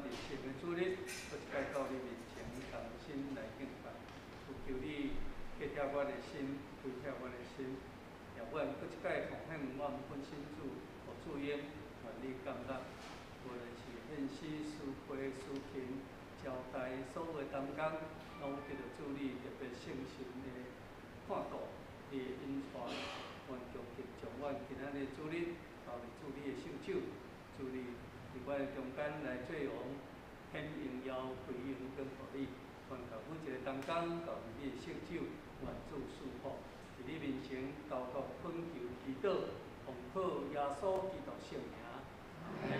伫圣的主日，閣一擺到你面前同心來敬拜。求求你體貼阮的心，開啟阮的心，讓阮閣一擺奉獻阮本身主，予主用，願你感恩。無論是獻詩、詩會、司琴、招待所有的同工，攏得著主你特別聖神的看顧，你的引帶，願強強將阮今仔日主日交佇主你的聖手，主你佇阮的中間來做王，顯榮耀、歸榮轉予你。願共每一个同工交佇你的聖手，願主賜福。佇你面前交託懇求祈禱，奉靠耶穌基督聖名。阿們。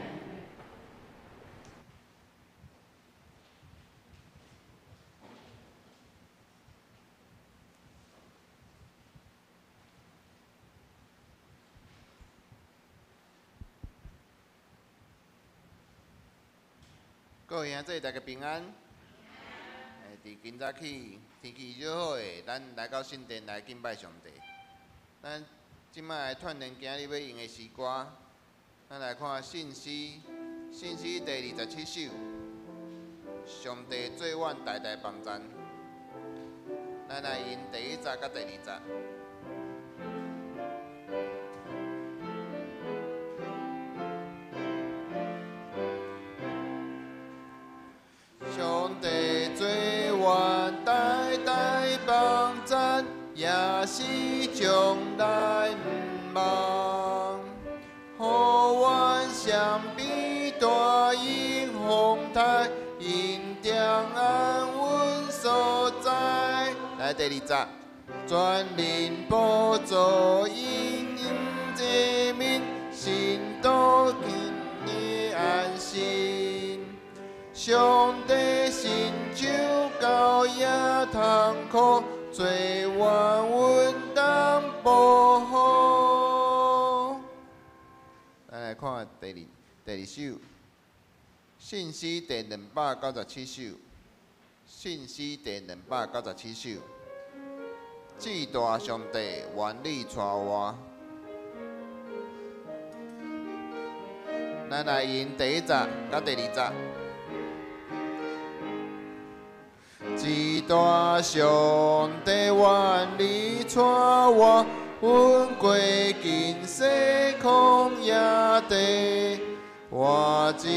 各位兄弟，大家平安。佇今早起天氣熱好的，咱來到聖殿來敬拜上帝。咱這擺來串聯今日欲用的詩歌，咱來看信詩，信詩第二十七首，上帝做阮大大幫贊。咱來用第一節佮第二節。上帝做阮大大幫贊，也是將來毋忘。予阮相比大英風台，因定安穩所在。來第二節，全能寶座因這面，神都今安心。上帝伸手厚也痛苦，做阮穩當保護。咱來看第二首，信詩第297首，信詩第297首，至大上帝，願你帶我。咱來用第一節佮第二節。至大上帝，願你帶我，阮過近西曠野地，我真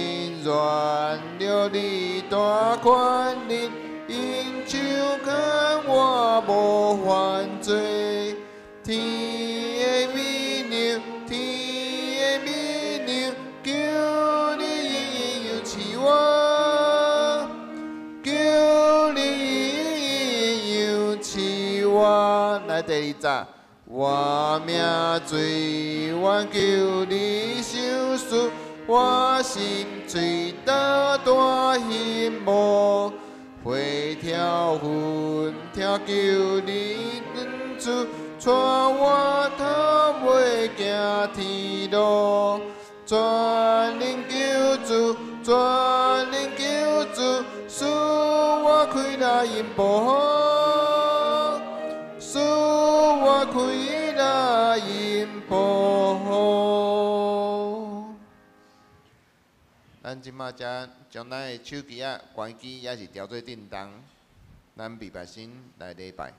軟弱，你大權能，用手牽我無犯罪。天的美娘，天的美娘，求你營養賜我。求你營養賜我。來第二節，我命最願求你賞賜，我心最大大希望，花跳雲跳求你恩賜，帶我頭尾行天路，全能救主，全能救主，賜我開來引保，賜我開來引保。咱這擺才將咱的手機仔關機，抑是調做振動，咱禮拜先來禮拜。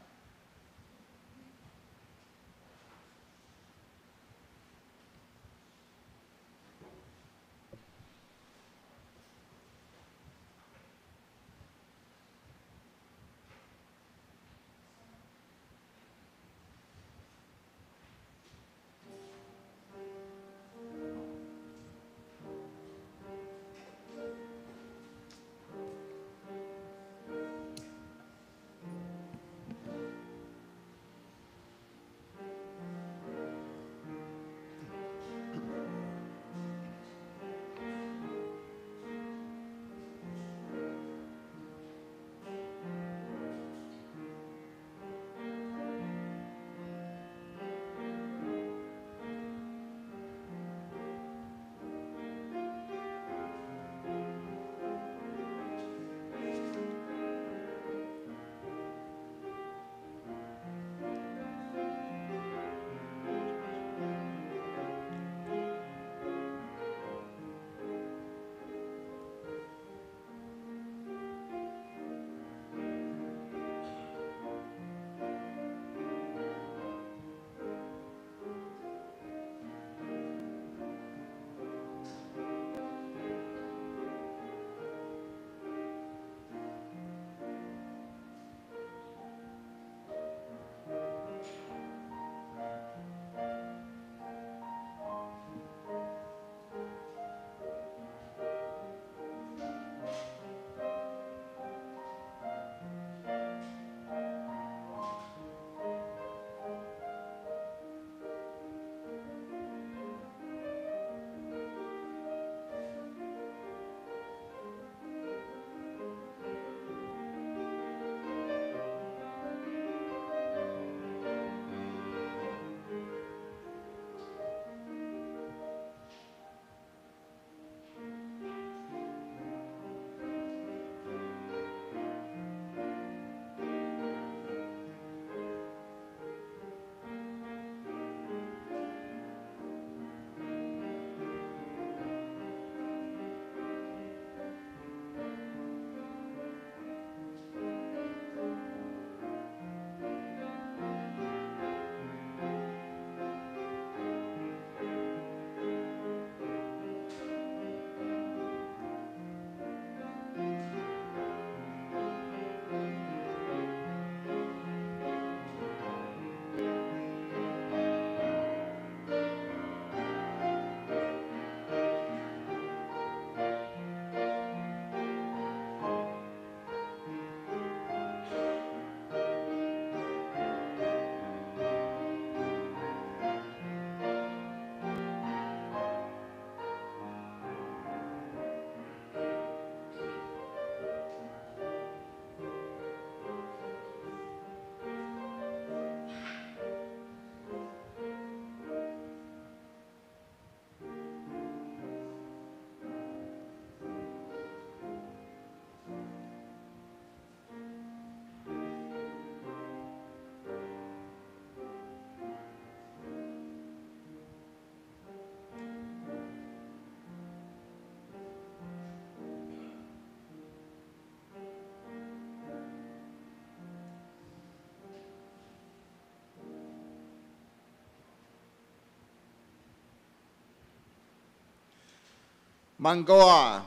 萬國啊，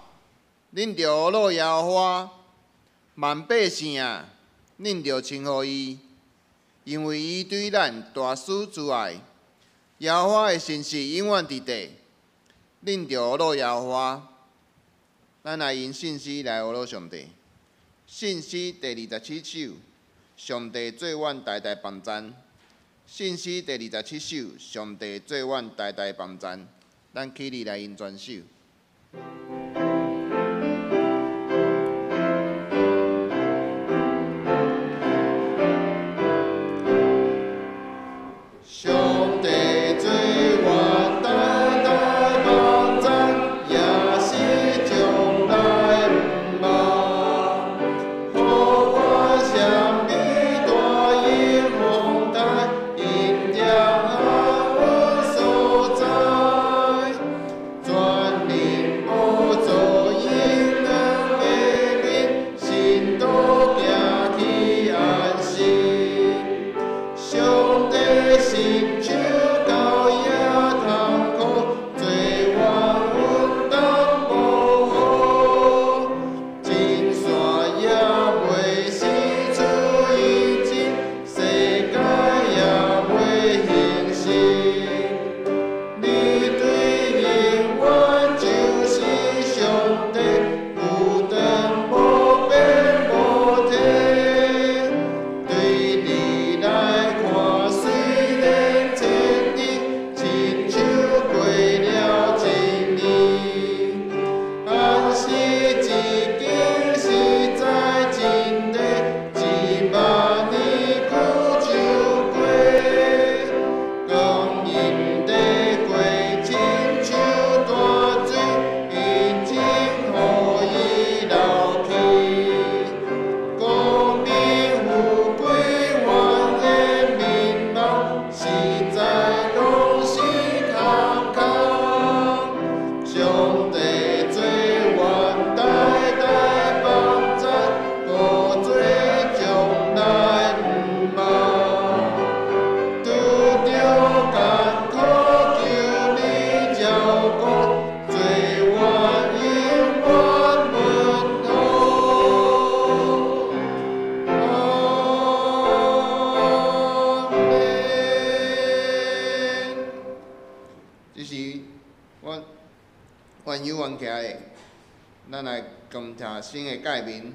恁著呵咾耶和華；萬百姓啊，恁著稱呼伊，因為伊對咱大施慈愛。耶和華的信實永遠佇地，恁著呵咾耶和華。咱來用信詩來呵咾上帝。信詩第27首，上帝做阮代代幫贊。信詩第27首，上帝做阮代代幫贊。咱起立來用全首。上帝做阮代代幫贊，也是將來毋忘。予阮相比大英宏大，恩典安穩所在，全能寶座應當的面，信徒行去安息。上帝伸手到遐痛苦，做阮分擔無雨，真山也袂失去伊真，世界也袂興盛。你對永遠就是上帝，有當無變無替。對你來看，雖然千年，親像過了一暝。安息一經實在真的，1萬年久就過。光陰在過，親像大水，已經予伊流去。光明富貴，阮的面貌，實在攏是空空。上帝做阮代代幫贊，閣做將來毋忘。拄著艱苦，求你照顧，做阮永遠門路。阿們。這是阮阮有冤徛的，咱來檢查新的誡命。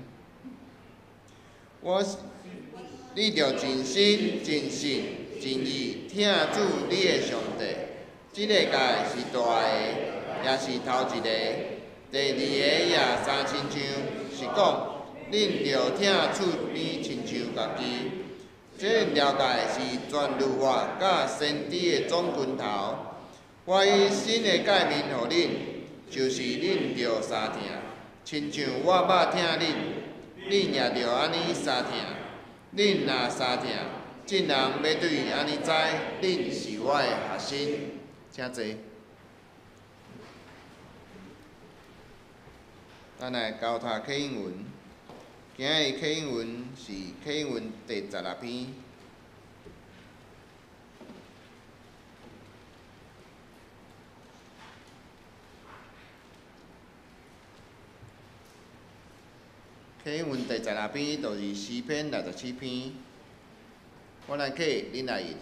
我你著盡心、盡性、盡意疼主你的上帝。這个誡是大的，也是頭一个。第二個也相親像，是講恁著疼厝邊親像家己。這條誡是全律法佮先知的總根頭。我以新的誡命予恁，就是恁著相疼，親像我捌疼恁，恁也著按呢相疼。恁若相疼，眾人欲對按呢知，恁是我的學生。請坐。咱來交讀啟應文，今日啟應文是啟應文第16篇。啟應文第16篇就是詩篇67篇。我來啟，恁來印。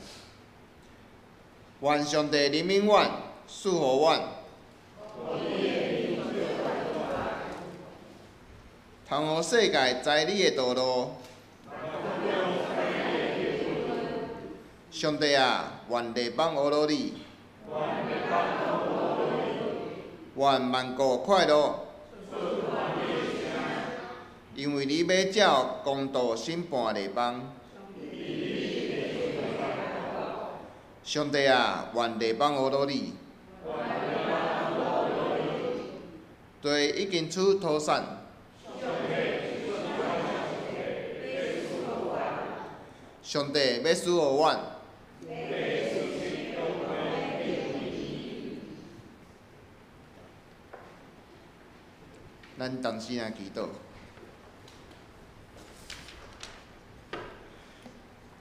願上帝憐憫阮，賜予阮。通予世界知你的道路。上帝啊，願列邦呵咾你。願萬國快樂。因為你欲照公道審判列邦。上帝啊，願列邦呵咾你。地已經出土產。上帝欲賜予阮。咱同時來祈禱。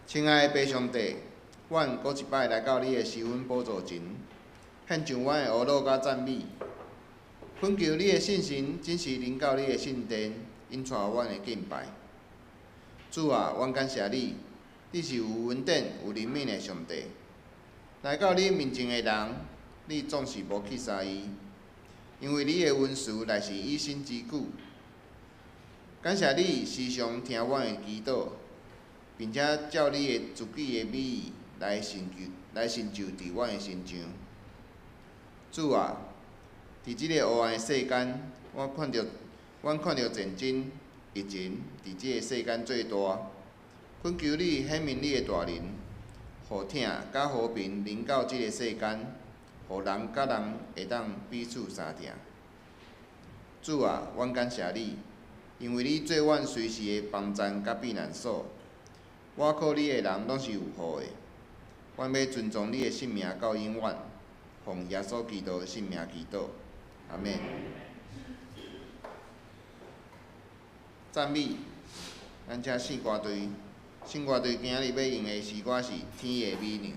親愛的父上帝，阮閣一擺來到你的施恩寶座前，獻上阮的呵咾佮讚美。懇求你的聖神準時臨到你的聖殿，引帶阮的敬拜。主啊，阮感謝你，你是有恩典、有憐憫的上帝。來到你面前的人，你總是無棄殺伊，因為你的恩慈乃是以身之久。感謝你時常聽阮的祈禱，並且照你的自己的美意來成就，來成就佇阮的身上。主啊，佇這个黑暗的世間，阮看著戰爭、疫情佇這个世間做大。懇求你顯明你的大能，予疼佮和平臨到這个世間，予人佮人會當彼此相疼。主啊，阮感謝你，因為你做阮隨時的幫贊佮避難所。倚靠你的人攏是有福的。阮欲尊崇你的聖名到永遠，奉耶穌基督的聖名祈禱，阿們。讚美，咱請聖歌隊，聖歌隊今仔日欲用的詩歌是《天的美娘》。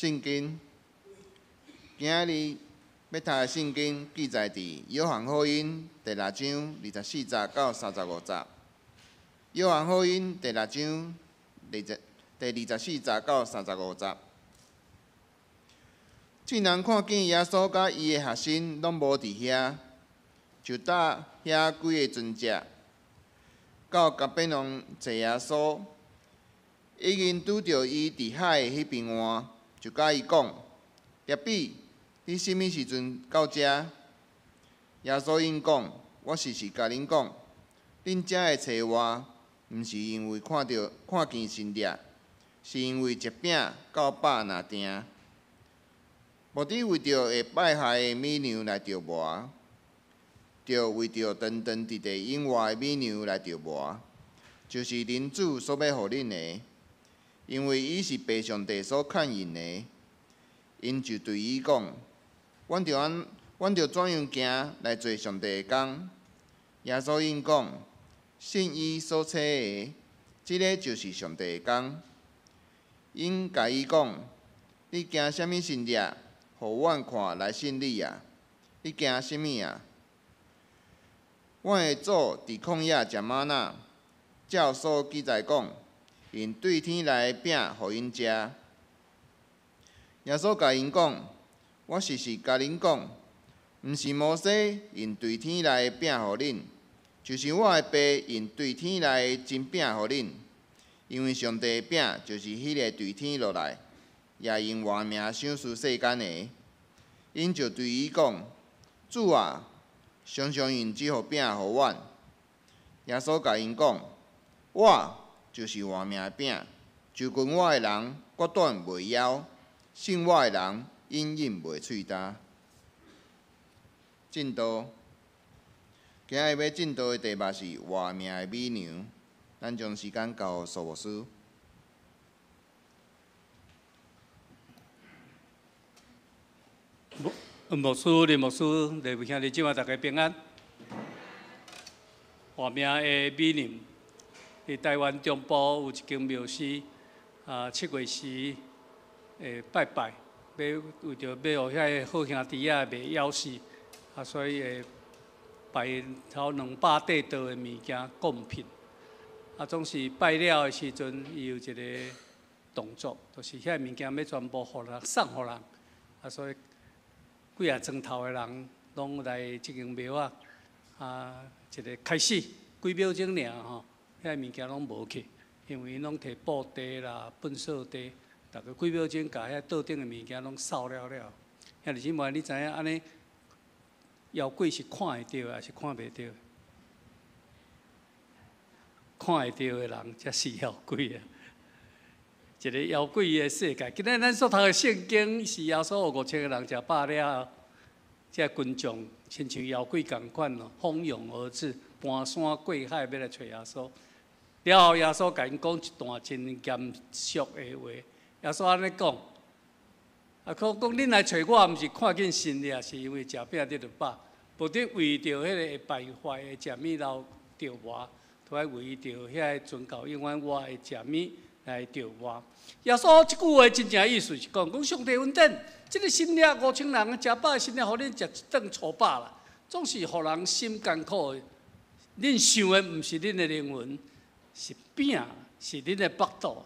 聖經今仔日欲讀的聖經記載佇約翰福音第六章24節到35節。約翰福音第六章第24節到35節。眾人看見耶穌佮伊的學生攏無佇遐，就搭遐幾个船隻，到迦百農揣耶穌。已經拄著伊佇海的彼邊岸，就佮伊講：拉比，你啥物時陣到遮？耶穌應講：我實實共恁講，恁才會揣我，毋是因為看見神跡，是因為食餅夠飽若定。無得為著會敗壞的米糧來著魔，著為著長長直直永活的米糧來著魔，就是人子所欲予恁的，因為伊是父上帝所遣印的。𪜶就對伊講：阮著怎樣行來做上帝的工？耶穌應講：信伊所差的，這个就是上帝的工。𪜶共伊講：你行啥物神跡，予阮看來信你啊？你行啥物啊？阮的祖佇曠野食嗎哪，照所記載講，用對天來的餅予𪜶食。耶穌共𪜶講：我實實共恁講，毋是摩西用對天來的餅予恁，就是我的爸用對天來的真餅予恁。因為上帝的餅就是彼个對天落來，也用活命賞賜世間的。𪜶就對伊講：主啊，常常用這號餅予阮。耶穌共𪜶講：我就是活命的餅，就近我的人決斷袂枵，信我的人永遠袂喙焦。進度，今日欲進度的題目是活命的米糧。咱將時間交予蘇牧師。牧師、林牧師、禮拜兄弟姊妹，大家平安。活命的米糧，佇台灣中部有一間廟寺，7月時會拜拜，欲為著欲予遐个好兄弟仔袂枵死，所以會拜頭200塊桌的物件貢品。總是拜了的時陣，伊有一个動作，就是遐物件欲全部予人送予人，所以幾仔莊頭的人攏來這間廟啊，一个開始幾秒鐘爾吼，遐物件攏無去，因為𪜶攏提布袋啦、糞掃袋，逐个幾秒鐘共遐桌頂的物件攏掃了了。兄弟姊妹，你知影按呢妖鬼是看會著，抑是看袂著？看會著的人才是妖鬼啊！一个妖鬼的世界。今仔咱所讀的聖經是耶穌予5000个人食飽了後，這群眾親像妖鬼仝款哦，蜂擁而至，搬山過海欲來揣耶穌。了後耶穌共𪜶講一段真嚴肅的話。耶穌按呢講，講講恁來揣我，毋是看見神跡，是因為食餅得著飽，無得為著彼个會敗壞的食物來著魔。都愛為著遐个存到永遠活的食物來著魔。耶穌這句話真正意思是講，講上帝恩典，這个神跡5000人食飽的神跡，予恁食一頓粗飽啦，總是予人心艱苦的。恁想的毋是恁的靈魂，是餅，是恁的腹肚。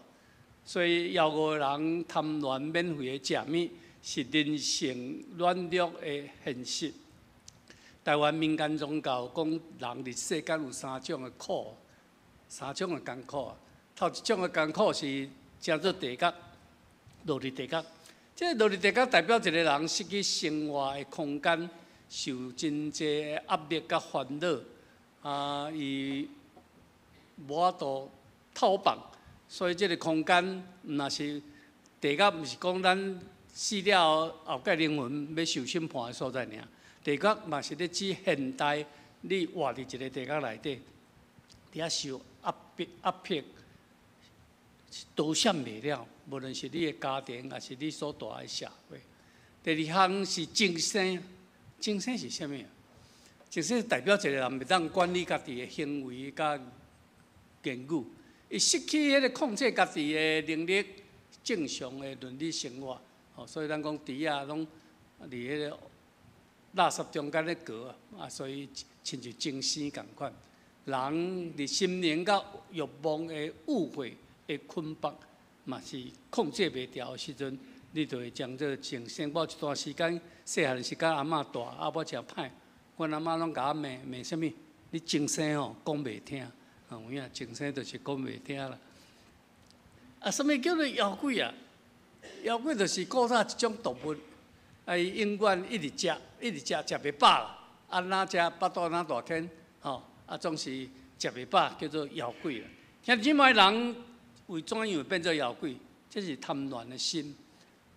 所以枵餓的人貪戀免費的食物，是人性軟弱的現實。台灣民間宗教講，人佇世間有三種的苦，三種的艱苦。頭一種的艱苦是稱做地獄，落佇地獄。這个落佇地獄代表一个人失去生活的空間，受真濟的壓力佮煩惱，伊無法度透放，所以這个空間毋若是地獄，毋是講咱死了後後蓋靈魂欲受審判的所在爾。地獄嘛是咧指現代你活佇一个地獄內底，佇遐受壓迫、壓迫，逃閃袂了。無論是你的家庭，抑是你所蹛的社會。第二項是精神，精神是啥物？精神代表一个人袂當管理家己的行為佮言語，伊失去彼个控制家己的能力，正常的倫理生活，吼，所以咱講豬仔攏佇彼个垃圾中間咧軍啊，啊，所以親像精生仝款。人佇心靈佮欲望的誤會的捆綁，嘛是控制袂牢的時陣，你就會將這個精生。我有一段時間細漢時間阿嬤帶，啊，我誠歹，阮阿嬤攏共我罵罵啥物？你精生吼講袂聽，啊，有影精生就是講袂聽啦。啊，啥物叫做枵鬼啊？枵鬼就是古早一種動物，啊，伊永遠一直食，一直食，食袂飽啦。啊，若食腹肚若大坑，吼，啊，總是食袂飽，叫做枵鬼啦。兄弟姊妹，人為怎樣會變做枵鬼？這是貪戀的心。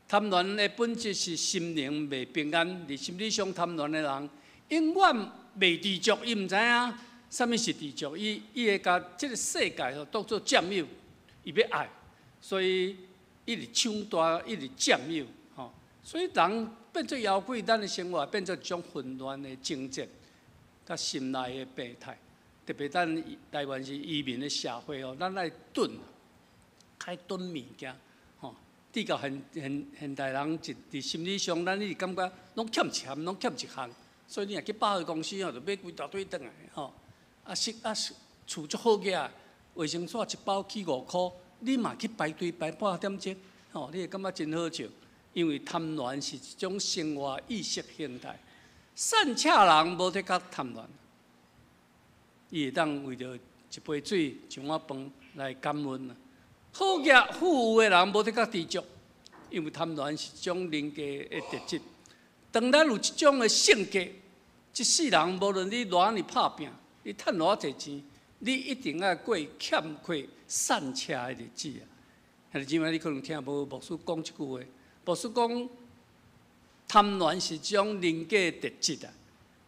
貪戀的本質是心靈袂平安。佇心理上貪戀的人，永遠袂知足，伊毋知影啥物是知足。伊伊會共這个世界吼當做佔有，伊欲愛，所以一直搶奪，一直佔有，吼。所以人變做枵鬼，咱的生活變做一種混亂的情節，佮心內的病態。特別咱台灣是移民的社會哦，咱愛囤，愛囤物件，吼。比較現現現代人一佇心理上，咱一直感覺攏欠一項，攏欠一項，所以你若去百貨公司吼，就買規大堆轉來，吼。啊，食啊厝足好額，衛生紙一包起5箍，你嘛去排隊排半點鐘，吼，你會感覺真好笑。因為貪戀是一種生活意識形態，散赤人無得較貪戀，伊會當為著一杯水、一碗飯來感恩。好額富有的人無得較知足，因為貪戀是一種人格的特質。當咱有這種的性格，這世人無論你偌爾拍拚，你趁偌濟錢，你一定愛過欠缺散赤的日子啊！兄弟姊妹，你可能聽無牧師講這句話。牧師講，貪戀是一種人格的特質啊。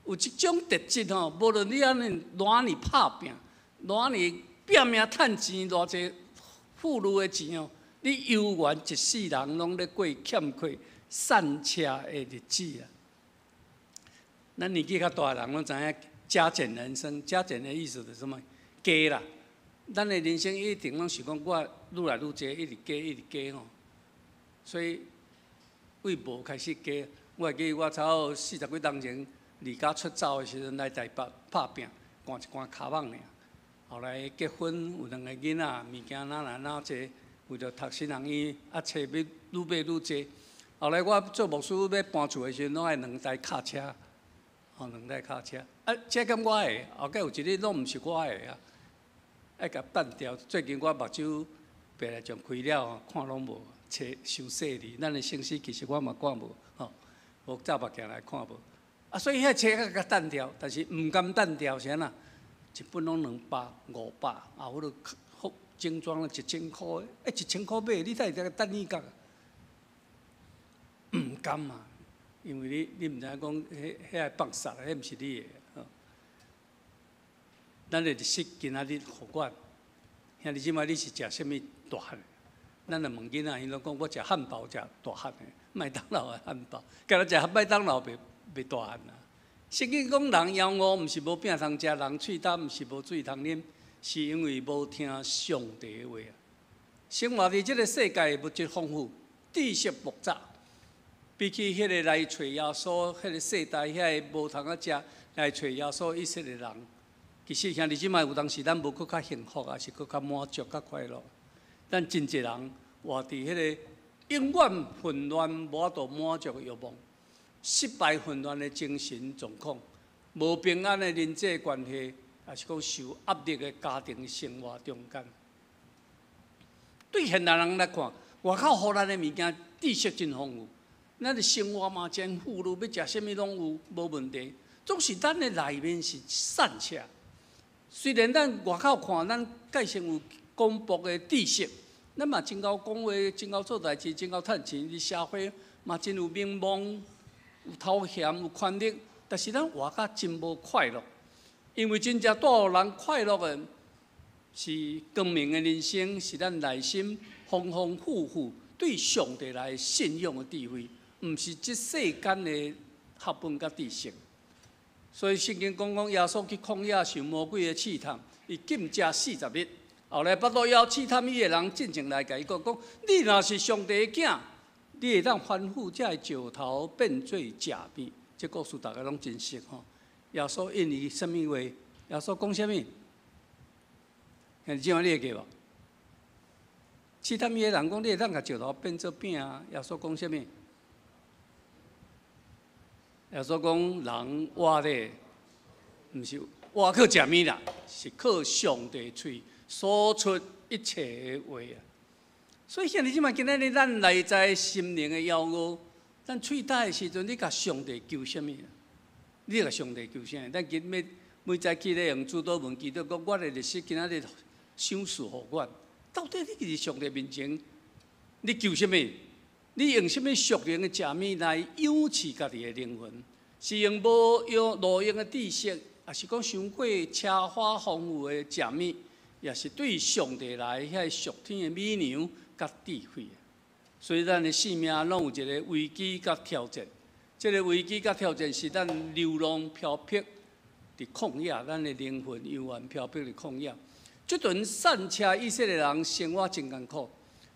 有這種特質吼，無論你按呢偌爾拍拚，偌爾拼命趁錢，偌濟富裕的錢哦，你猶原一世人攏咧過欠缺散赤的日子啊！咱年紀較大的人攏知影加減人生，加減的意思就是啥物？加啦！咱的人生一定攏是講我愈來愈濟，一直加，一直加吼。所以為無開始加，我會記我差不多四十幾冬前離家出走的時陣來台北拍拚，趕一趕跤蠓爾。後來結婚有兩个囡仔，物件哪來哪濟，為著讀新人院，啊，冊欲愈買愈濟。後來我做牧師欲搬厝的時陣，攏愛兩台跤車，吼，兩台跤車。啊，這敢我的，後蓋有一日攏毋是我的啊，愛共擲掉。最近我目睭白內障開了，看攏無，冊傷細膩。咱的聖詩其實我嘛看無，吼，無罩目鏡來看無。啊，所以彼冊愛共擲掉，但是毋甘擲掉是按怎？一本攏200、500，啊，彼个精裝一千箍，欸，一千箍買，你才會當擲你角？毋甘啊，因為你你毋知影講，彼彼个放殺，彼毋是你的。咱的日式今仔日予阮，兄弟姊妹，你是食啥物大漢？咱若問囡仔，𪜶攏講我食漢堡食大漢的，麥當勞的漢堡，敢若食麥當勞袂袂大漢啊？聖經講人枵餓，毋是無餅通食，人喙焦，毋是無水通啉，是因為無聽上帝的話啊。生活佇這个世界物質豐富，知識爆炸，比起彼个來揣耶穌，彼个世代遐个無通仔食來揣耶穌以色列人，其實兄弟姊妹有當時咱無閣較幸福，抑是閣較滿足、較快樂。咱真濟人活佇彼个永遠混亂、無法度滿足的欲望。失敗混亂的精神狀況，無平安的人際關係，抑是講受壓力的家庭生活中間。對現代人來看，外口予咱的物件知識真豐富，咱的生活嘛真富裕，欲食啥物攏有，無問題。總是咱的內面是散赤。雖然咱外口看，咱蓋先有廣博的知識，咱嘛真𠢕講話，真𠢕做代誌，真𠢕趁錢，佇社會嘛真有名望。有頭銜，有權力，但是咱活甲真無快樂，因為真正帶予人快樂的是光明的人生，是咱內心豐豐富富對上帝來信仰的智慧，毋是這世間的學問佮知識。所以聖經講講耶穌去曠野受魔鬼的試探，伊禁食40日。後來腹肚枵試探伊的人進前來共伊講講：你若是上帝的囝，你會當吩咐這个石頭變做食物。這故事大家攏真熟吼。耶穌應伊啥物話？耶穌講啥物？兄弟姊妹，你會記無？試探伊的人講，你會當共石頭變做餅啊？耶穌講啥物？耶穌講，人活咧，毋是活靠食物啦，是靠上帝喙所出一切的話啊。所以兄弟姊妹，今仔日咱內在心靈的枵餓，咱喙焦的時陣，你共上帝求啥物？你共上帝求啥？咱今每每早起咧用主禱文祈禱，講我的日食今仔日賞賜予我。到底你佇上帝面前，你求啥物？你用啥物屬靈的食物來養飼家己的靈魂？是用無用路用的知識，抑是講傷過奢華豐富的食物，抑是對上帝來遐個屬天的米糧佮智慧？所以咱的生命攏有一個危機佮挑戰。這個危機佮挑戰是咱流浪飄泊佇曠野，咱的靈魂猶原飄泊佇曠野。這陣散車以色列人生活真艱苦，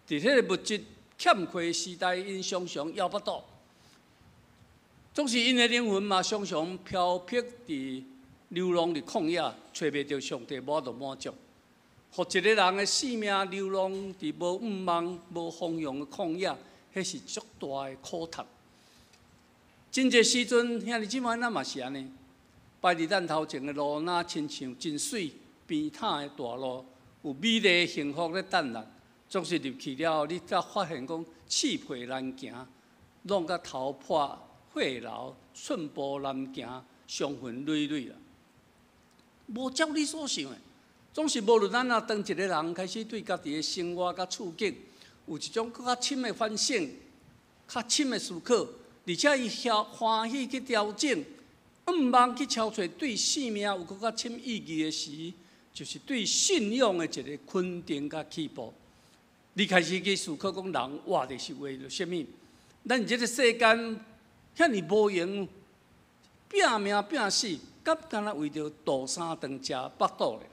佇彼个物質欠缺的時代，𪜶常常枵腹肚，總是𪜶的靈魂嘛常常飄泊佇流浪佇曠野，揣袂著上帝，無法度滿足。予一个人的生命流浪佇無向望、無方向的曠野，彼是足大的苦痛。真濟時陣，兄弟姊妹，咱嘛是按呢，擺佇咱頭前的路，若親像真媠平坦的大路，有美麗幸福咧等咱。總是入去了後，你才發現講刺皮難行，弄甲頭破血流，寸步難行，傷痕累累啦。無照你所想的，總是無論咱若當一個人開始對家己的生活佮處境有一種閣較深的反省、較深的思考，而且伊曉歡喜去調整，向望去超揣對生命有閣較深意義的時，就是對信仰的一個肯定佮起步。你開始去思考講，人活著是為著啥物？咱這个世間遐爾無閒，拼命拼死，敢干焦為著度三頓食腹肚咧？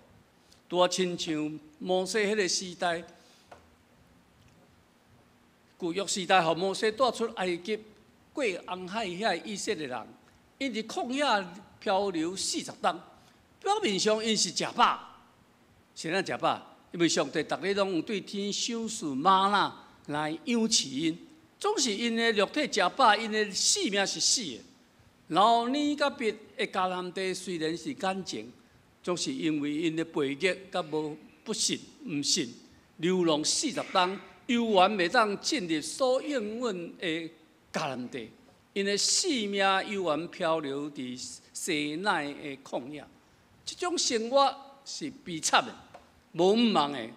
拄仔親像摩西彼个時代，舊約時代，予摩西帶出埃及過紅海遐以色列人，𪜶佇曠野漂流40冬，表面上𪜶是食飽，是按怎食飽？因為上帝逐日攏有對天賞賜嗎哪來養飼𪜶，總是𪜶的肉體食飽，𪜶的性命是死的。流奶佮蜜的迦南地雖然是眼前，總是因為𪜶的背逆佮無不信、毋信，流浪四十冬，猶原袂當進入所應允的迦南地，𪜶的性命猶原漂流佇西奈的曠野。這種生活是悲慘的，無向望的。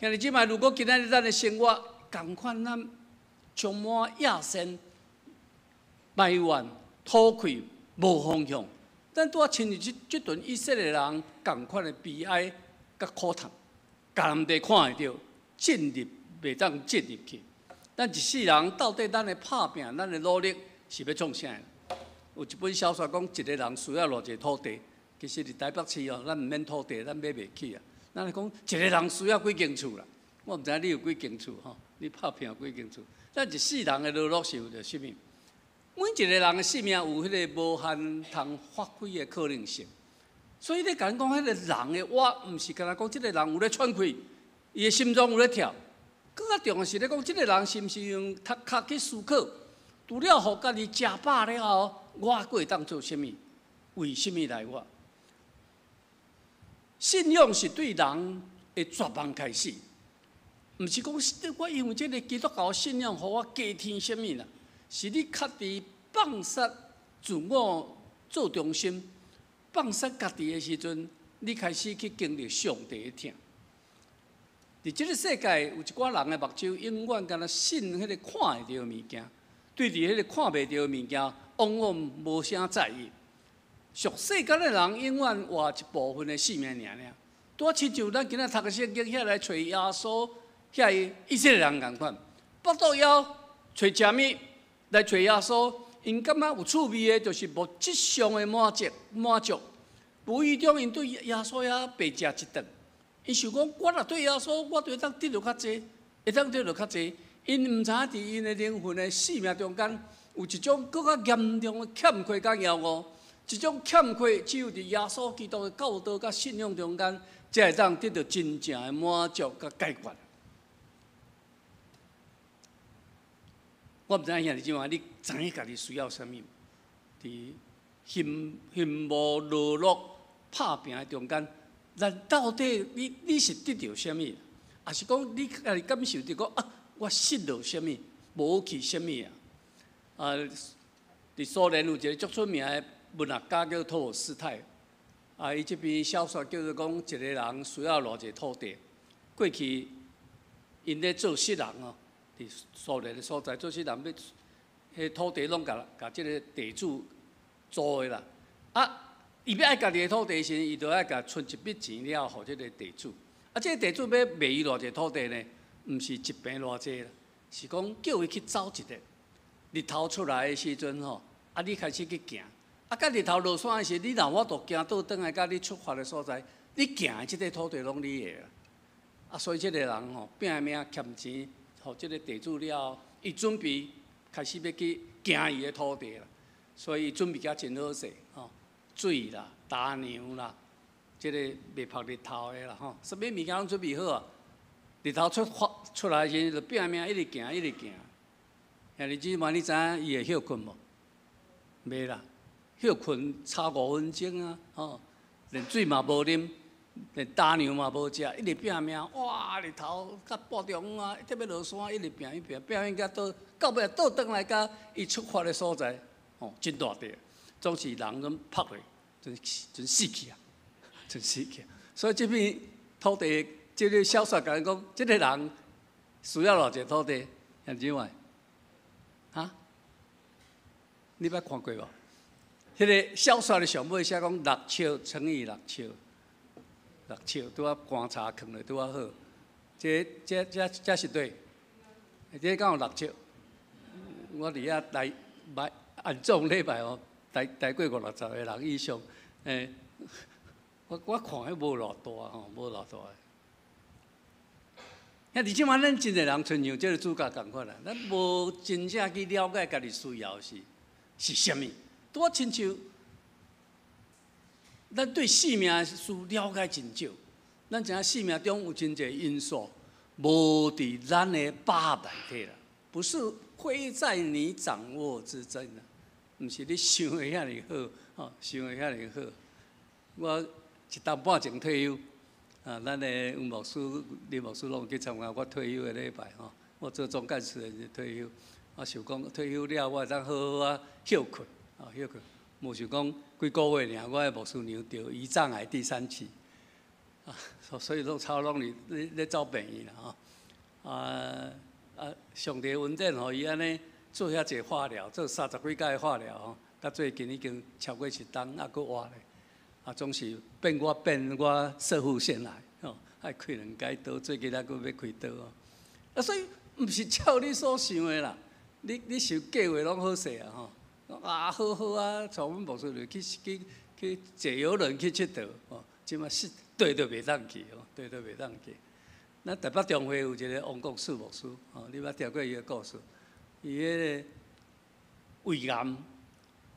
兄弟姊妹，如果今仔日咱的生活仝款，咱充滿野心、埋怨、討氣、無方向，咱拄仔親像這這陣以色列人仝款的悲哀佮苦痛，迦南地看會著，進入袂當進入去。咱一世人到底咱的拍拚、咱的努力是欲創啥？有一本小說講，一个人需要偌濟土地，其實佇台北市哦，咱毋免土地，咱買袂起啊。咱來講，一個人需要幾間厝啦？我毋知影你有幾間厝吼？你拍拚有幾間厝？咱一世人的勞碌是為著啥物？每一個人的生命有彼個無限通發揮的可能性。所以你共講彼個人的活，毋是干焦講這个人有咧喘氣，伊的心臟有咧跳。閣較重要是咧講，這个人是毋是用頭殼去思考？除了予家己食飽了後，我閣會當做啥物？為啥物來活？信仰是對人的絕望開始，毋是講我因為這个基督教信仰，予我加添啥物啦？是你確佇放殺自我做中心，放殺家己的時陣，你開始去經歷上帝的疼。佇這个世界，有一寡人的目睭永遠干焦信彼个看會著的物件，對佇彼个看袂著的物件，往往無啥在意。屬世間的人永遠活一部分的生命爾爾。拄仔親像咱今仔讀个聖經遐來揣耶穌，遐个以色列人仝款，腹肚枵揣食物來揣耶穌，𪜶感覺有趣味的，就是物質上的滿足滿足。無意中𪜶對耶穌遐白食一頓，𪜶想講，我若對耶穌，我就會當得著較濟，會當得著較濟。𪜶毋知影佇𪜶的靈魂的生命中間，有一種閣較嚴重的欠缺佮厭惡，這種欠缺只有佇耶穌基督的教導佮信仰中間，才會當得到真正的滿足佮解決。我毋知影兄弟姊妹，你知影家己需要啥物？佇辛辛無勞碌拍拚的中間，咱到底你是得著啥物？抑是講你家己感受著講啊，我失落啥物，無去啥物啊？啊，佇蘇聯有一個足出名的文學家叫托爾斯泰，啊，伊這篇小說叫做講一個人需要偌濟土地。過去𪜶咧做實人哦，佇蘇聯的所在做實人，欲彼土地攏共共這个地主租的啦。啊，伊欲愛家己的土地時，伊就愛共存一筆錢了，予這个地主。啊，這个地主欲賣伊偌濟土地呢？毋是一坪偌濟啦，是講叫伊去走一日，日頭出來的時陣吼，啊，你開始去行，啊，到日頭落山的時，你若有法度行倒轉來，佮你出發的所在，你行的這塊土地攏你的啦。啊，所以這个人吼，拼命欠錢，予這个地主了後，伊準備開始欲去行伊的土地啦。所以伊準備甲真好勢，吼，水啦、焦糧啦，這个袂曝日頭的啦，吼，啥物物件攏準備好啊。日頭出發出來時，就拼命一直行，一直行。兄弟姊妹，你知影伊會歇睏無？袂啦，歇睏差5分鐘啊，吼，連水嘛無啉，連焦糧嘛無食，一直拼命，哇！日頭到半中午啊，特欲落山，一直拼一拼，拼命到到尾倒轉來佮伊出發的所在，吼，真大塊，總是人攏曝咧，真真死去啊，真死去啊。所以這片土地，這个小說共咱講，這个人需要偌濟土地，兄弟姊妹，哈？你捌看過無？彼个小說的上尾寫講六尺乘以六尺，六尺拄仔棺柴囥咧拄仔好。這、這、這、這是對，這敢有六尺？我佇遐來買安葬禮拜哦，待待過五六十個人以上，欸，我看彼無偌大吼，無偌大。兄弟姊妹，咱真濟人親像這个主角仝款啦，咱無真正去了解家己需要是是啥物。拄仔親像，咱對生命的事了解真少，咱知影生命中有真濟因素，無佇咱的把握內底啦，不是非在你掌握之中啦，毋是你想的遐爾好，吼，想的遐爾好。我一冬半前退休，啊，咱的黃牧師、林牧師攏有去參加我退休的禮拜吼。我做總幹事的時退休，我想講退休了，我會當好好仔歇睏，啊，歇睏。無想講幾個月爾，我的牧師娘得胰臟癌第三期，啊，所以攏操攏佇咧咧走病院啦吼。啊啊，上帝恩典，予伊按呢做遐濟化療，做三十幾擺化療吼，到最近已經超過一冬，猶閣活咧。啊，總是變我變我攝護腺癌，吼，愛開兩擺刀，最近猶閣欲開刀哦。啊，所以毋是照你所想的啦，你想計劃攏好勢啊吼。啊，好好啊，帶阮牧師娘去去去坐遊輪去𨑨迌，吼，這馬死綴都袂當去，吼，綴都袂當去。咱台北中會有一个王國樹牧師，吼，你捌聽過伊的故事？伊彼个胃癌，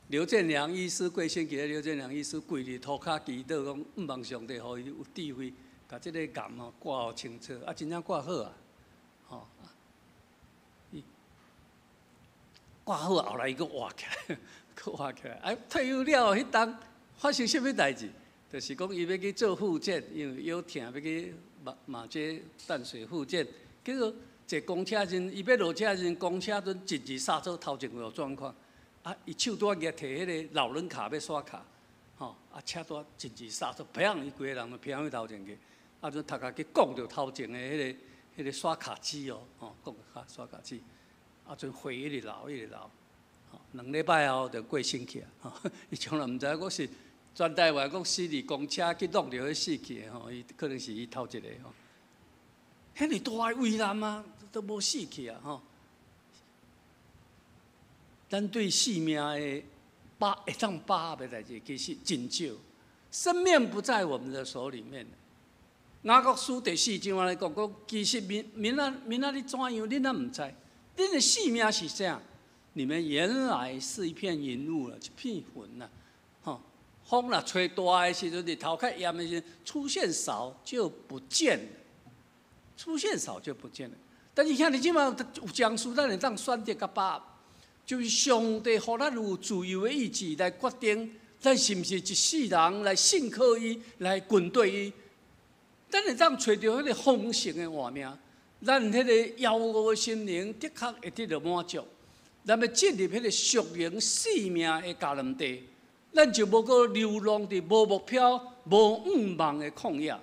劉建良醫師過身去的劉建良醫師跪佇塗跤祈禱，講毋望上帝予伊有智慧，共這个癌吼割予清楚，啊，真正割好啊，吼。割好，後來伊閣活起來，閣活起來。啊，退休了後，彼當發生啥物代誌？就是講伊欲去做復健，因為腰疼，欲去馬馬這淡水復健。結果坐公車時，伊欲落車時，公車陣緊急剎車，頭前有狀況。啊，伊手拄仔舉提彼个老人卡欲刷卡，吼，啊，車拄仔緊急剎車，砰！伊規個人就飄去頭前去，啊，陣頭殼去摃著頭前的彼个刷卡機哦，吼，摃卡刷卡機。啊，陣血一直流，一直流，吼，2禮拜後就過身去啊！吼，伊從來毋知影我是全台灣講死佇公車去弄著彼死去的吼，伊可能是伊頭一個吼。遐爾大的危難啊，都無死去啊！吼，咱對生命的把會當把握的代誌，其實真少。生命不在我們的手裡面。雅各書第四章按呢講，講其實明明仔明仔日怎樣，恁也毋知。恁的性命是啥？你們原來是一片雲霧了，一片雲呐，吼，風若吹大的時陣，日頭較炎的時陣，出現少就不見了，出現少就不見了。但是兄弟姊妹有將事，咱會當選擇佮把握，就是上帝予咱有自由的意志來決定，咱是毋是一世人來信靠伊，來跟隨伊。咱會當揣著彼个豐盛的活命，咱彼个枵餓的心靈的確會得著滿足。咱欲進入彼个屬靈生命的迦南地，咱就無閣流浪佇無目標、無向望的曠野。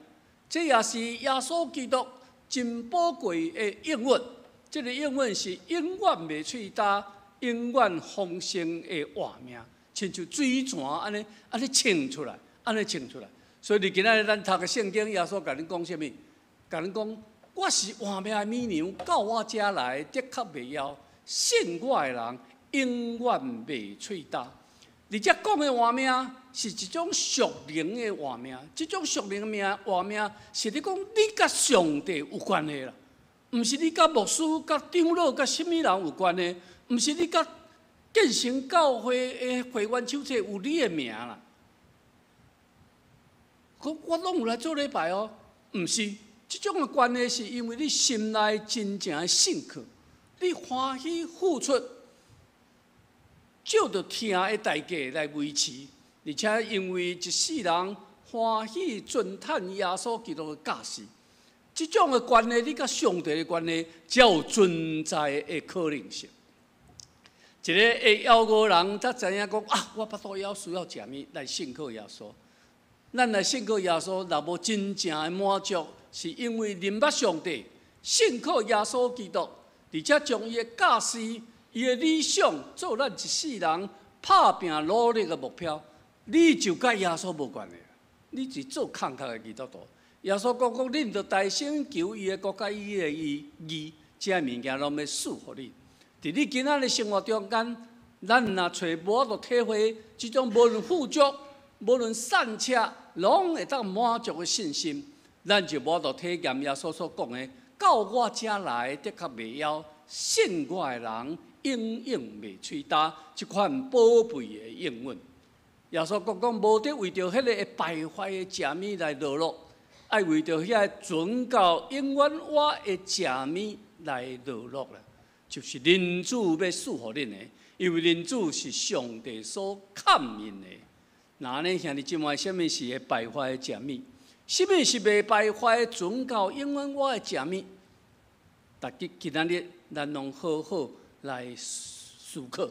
這也是耶穌基督真寶貴的應允。這个應允是永遠袂喙焦、永遠豐盛的活命，親像水泉按呢按呢衝出來，按呢衝出來。所以，佇今仔日咱讀个聖經，耶穌共恁講啥物？共恁講，我是活命的物糧，到我遮來，的確袂枵。信我的人，永遠袂喙焦。佇遮講的活命是一種屬靈的活命，這種屬靈的命活命是咧講你佮上帝有關係啦，毋是你佮牧師、佮長老、佮啥物人有關係，毋是你佮建成教會的會員手冊有你的名啦。我攏有來做禮拜哦，毋是，這種的關係是因為你心內真正的信靠。你歡喜付出，照著疼的代價來維持，而且因為一世人歡喜遵趁耶穌基督的教示，這種的關係，你佮上帝的關係，才有存在的可能性。一個會枵餓人，才知影講啊，我腹肚枵需要食物來信靠耶穌。咱來信靠耶穌，若無真正的滿足，是因為認捌上帝，信靠耶穌基督。而且將伊的教示、伊的理想做咱一世人拍拚努力的目標，你就佮耶穌無關係。你是做空殼的基督徒。耶穌講講，恁著大先求伊的國佮伊的義，這物件攏欲賜予你。佇你今仔的生活中間，咱若揣無法度體會這種無論富足、無論散赤，攏會當滿足的信心，咱就無法度體驗耶穌所講的。到我遮來，的確袂枵；信我的人，永遠袂喙焦。這款寶貝的應允，耶穌講講，無得為著彼個會敗壞的食物來勞碌，愛為著遐存到永遠活的食物來勞碌啦。就是人子欲賜予恁的，因為人子是上帝所崁印的。那呢，兄弟姊妹，啥物是會敗壞的食物？啥物是袂敗壞、存到永遠活的食物？逐家今仔日，咱攏好好來思考。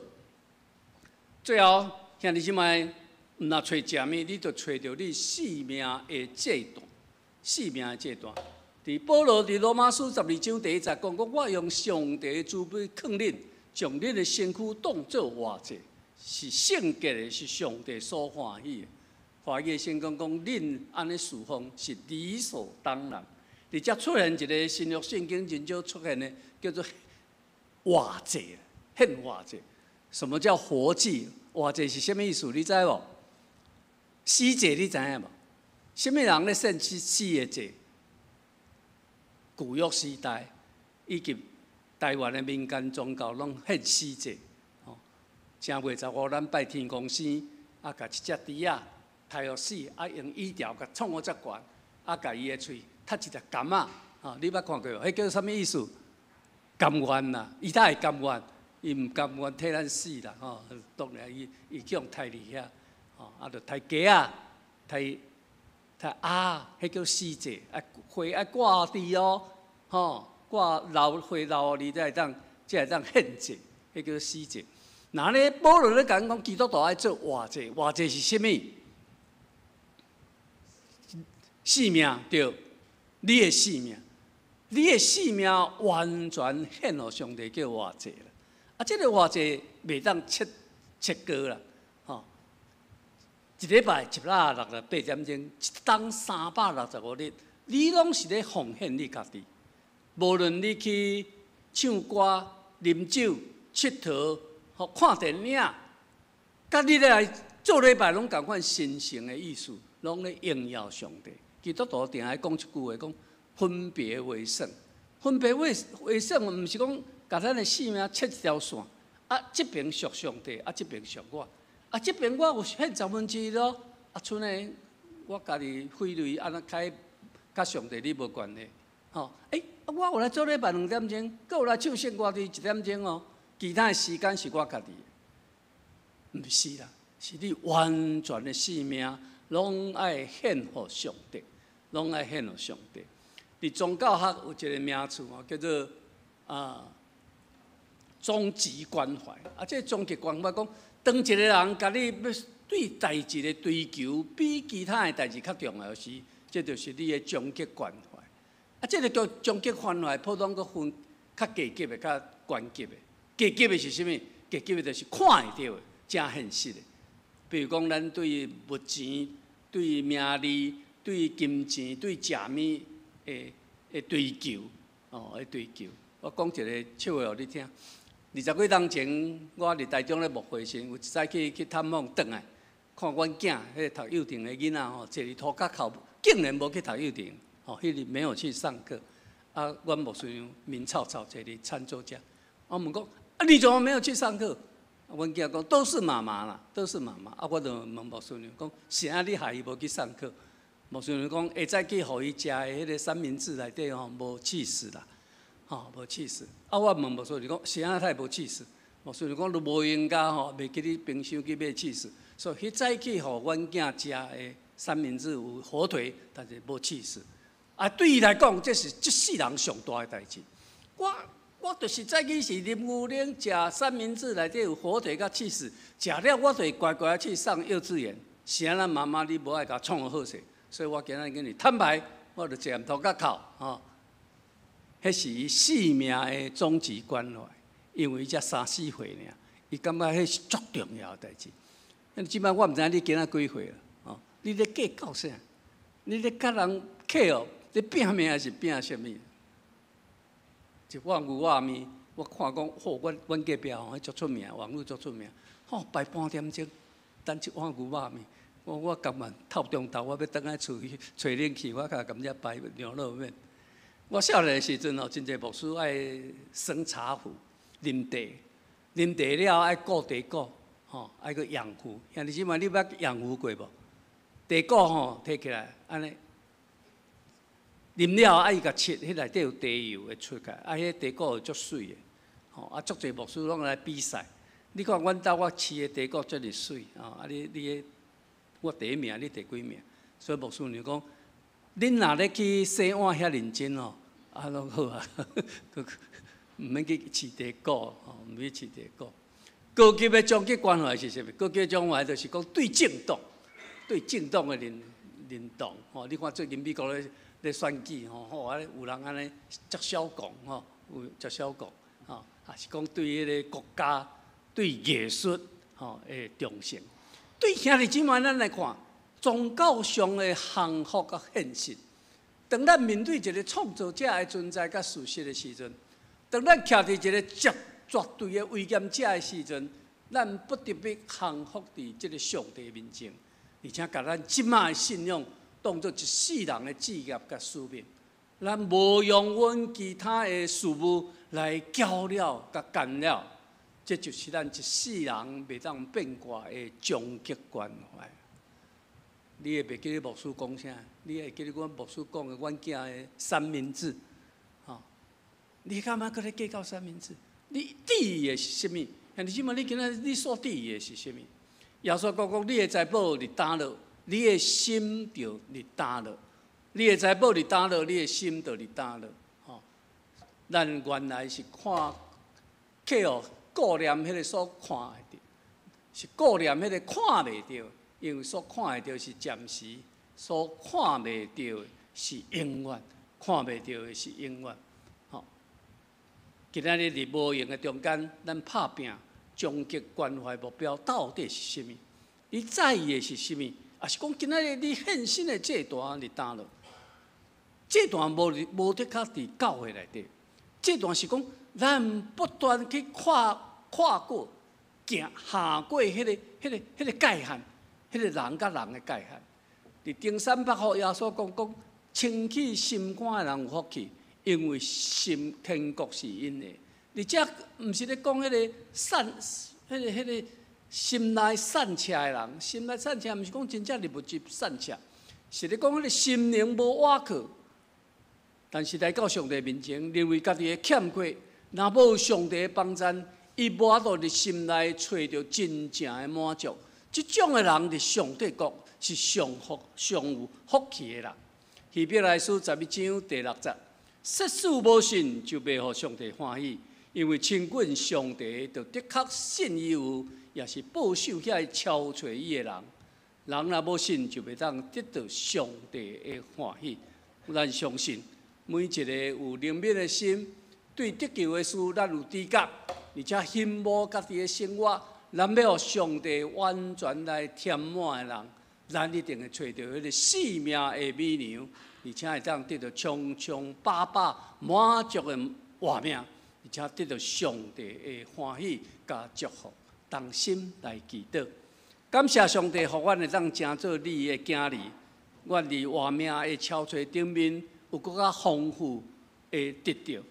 最後，兄弟姊妹，毋若揣食物，你就揣著你性命的這段，性命的這段。佇保羅佇羅馬書12章第一節講講，我用上帝的慈悲勸恁，將恁的身軀當做活祭，是聖潔的，是上帝所歡喜的。華語聖經講，恁按呢事奉是理所當然。佇遮出現一个新約聖經真少出現的，叫做活祭，獻活祭。什麼叫活祭？活祭是啥物意思？你知無？死祭你知影無？啥物人咧獻死死的祭？舊約時代以及台灣的民間宗教攏獻死祭。吼，正月15咱拜天公生，啊，共一隻豬仔刣予死，啊，用椅條共創予遮懸，啊，共伊的喙插一粒柑仔，吼，你捌看過無？彼叫啥物意思？甘願啦，伊才會甘願，伊毋甘願替咱死啦，吼，當然伊伊去予刣佇遐，吼，啊，著刣雞仔，刣刣鴨，彼叫死祭，啊，血愛掛佇哦，吼，掛流血流予你才會當，才會當獻祭，彼叫死祭。那呢，保羅咧共咱講，基督徒愛做活祭，活祭是啥物？性命對，你的性命，你的性命完全獻予上帝叫活祭啦。啊，這个活祭袂當切切割啦，吼。一禮拜168點鐘，一冬365日，你攏是咧奉獻你家己。無論你去唱歌、啉酒、𨑨迌、吼看電影，佮你咧來做禮拜攏仝款神聖的意思，攏咧榮耀上帝。基督徒定愛講一句話，講分別為聖。分別為為聖，毋是講共咱的性命切一條線。啊，這邊屬上帝，啊，這邊屬我。啊，這邊我有獻十分之一咯。啊，賰的我家己費雷按怎開，佮上帝你無關係。吼，欸，我有來做禮拜兩點鐘，閣有來唱聖歌佇一點鐘哦。其他的時間是我家己的，毋是啦，是你完全的性命攏愛獻予上帝，攏愛獻予上帝。佇宗教學有一個名詞吼，叫做終極關懷。啊，這個終極關懷講，當一個人共你欲對代誌的追求比其他的代誌較重要時，這就是你的終極關懷。啊，這個叫終極關懷，普通閣分較低級的、較懸級的。低級的是啥物？低級的就是看會著的，誠現實的。比如講，咱對物錢、對名利、對金錢、對食物的追求，哦，的追求。我講一個笑話予你聽。二十幾冬前，我佇台中咧牧會時，有一擺去探訪，轉來看阮囝彼個讀幼稚園的囡仔吼，坐佇塗跤哭，竟然無去讀幼稚園，吼，彼日沒有去上課。啊，阮牧師娘面臭臭坐佇餐桌遮，我問講：啊，你怎麼沒有去上課？阮囝講都是媽媽啦，都是媽媽。啊，我就問牧師娘講：是按怎你害伊無去上課？牧師娘講：下早去予伊食的彼個三明治內底吼無起司啦。吼，無起司。啊，我問牧師娘講，是按怎無起司？牧師娘講，你無閒共吼，袂記咧冰箱去買起司，所以彼早起予阮囝食的三明治有火腿，但是無起司。啊，對伊來講，這是這世人上大的代誌。我就是早起是啉牛奶，食三明治內底有火腿佮起司，食了我就會乖乖去上幼稚園。是按怎媽媽你無愛共創好勢，所以我今仔日共你坦白，我就坐佇塗跤哭吼。彼是伊性命的終極關懷，因為伊才三四歲爾，伊感覺彼是足重要的代誌。啊，這擺我毋知影你今仔幾歲啦？吼，你咧計較啥？你咧佮人客哦？咧拼命還是拼啥物？一碗牛肉麵，我看講，吼，阮隔壁吼，彼足出名，網路足出名，吼，排半點鐘等一碗牛肉麵。我甘願透中晝，我欲轉來厝去吹冷氣，我較甘遮排牛肉麵。我少年的時陣吼，真濟牧師愛生茶壺、啉茶，啉茶了愛顧茶果，吼，愛閣養壺。兄弟姊妹，你捌養壺過無？茶果吼，提起來，按呢啉了愛共切，彼內底有茶油會出來，啊，彼茶果會足媠的，吼，啊，足濟牧師攏來比賽。你看阮兜我飼的茶果遮爾媠，吼，啊你你我第一名，你第幾名？所以牧師娘講，恁若咧去洗碗遐認真吼，啊，攏好啊，毋免去飼茶果，吼，毋免飼茶果。高級的終極關懷是啥物？高級的關懷就是講對政黨，對政黨的認同，吼。你看最近美國咧選舉，吼，吼，啊有人按呢足痟狂，吼，有足痟狂，吼，抑是講對彼个國家、對藝術，吼的忠誠。對兄弟姊妹咱來看，宗教上的降服佮現實。當咱面對一個創造者的存在佮事實的時陣，當咱徛佇一個絕對的危險者的時陣，咱不得不降服佇這个上帝面前，而且共咱這擺的信仰當做一世人的志業佮使命。咱無容阮其他的事物來攪擾佮干擾，這就是咱一世人袂當變卦的終極關懷。你會袂記得牧師講啥？你會記得阮牧師講的阮囝的三明治？吼，你幹嘛閣咧計較三明治？你佇意的是啥物？兄弟姊妹，你今仔你所佇意的是啥物？耶穌講，你的財寶佇佗落，你的心就佇佗落。你的財寶佇佗落，你的心就佇佗落。吼，咱原來是看客戶顧念彼个所看會著，是顧念彼个看袂著，因為所看會著是暫時，所看袂著的是永遠，看袂著的是永遠。吼，今仔日佇無閒的中間，咱拍拚終極關懷目標到底是啥物？你在意的是啥物？抑是講今仔日你獻身的祭壇佇佗落？祭壇無的確佇教會內底，祭壇是講咱不斷去跨過、行下過彼个界限，彼个人佮人的界限。佇登山寶訓，耶穌講，清氣心肝的人有福氣，因為心天國是𪜶的。而且毋是咧讲彼个散，彼个心内散赤的人，心内散赤，毋是讲真正伫物质散赤，是咧讲彼个心灵无倚靠。但是来到上帝面前，认为家己的欠缺，若无上帝的帮赞，伊无法度伫心内揣著真正的满足。这种的人伫上帝国是上福、上有福气的人。希伯来书11章第6节：设使无信，就袂予上帝欢喜，因为亲近上帝，就的确信伊有，也是报赏遐个超揣伊的人。人若无信，就袂当得到上帝的欢喜。咱相信，每一个有怜悯的心，对得救的事，咱有知觉，而且欣慕家己的生活，咱欲予上帝完全来填满的人，咱一定会揣著彼个生命的美粮，而且会当得到充充饱饱满足的活命，而且得到上帝的欢喜佮祝福。同心来祈祷，感谢上帝，予阮会当成做你的囝儿，阮伫活命的超揣顶面有阁较丰富的得著。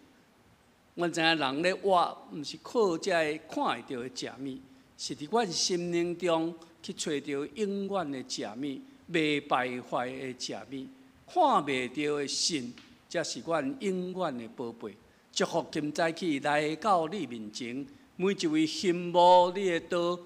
阮知影人咧活，毋是靠这个看会著的食物，是伫阮心灵中去揣著永远的食物，袂败坏的食物，看袂著的信，才是阮永远的宝贝。祝福今早起来到你面前，每一位欣慕你的道、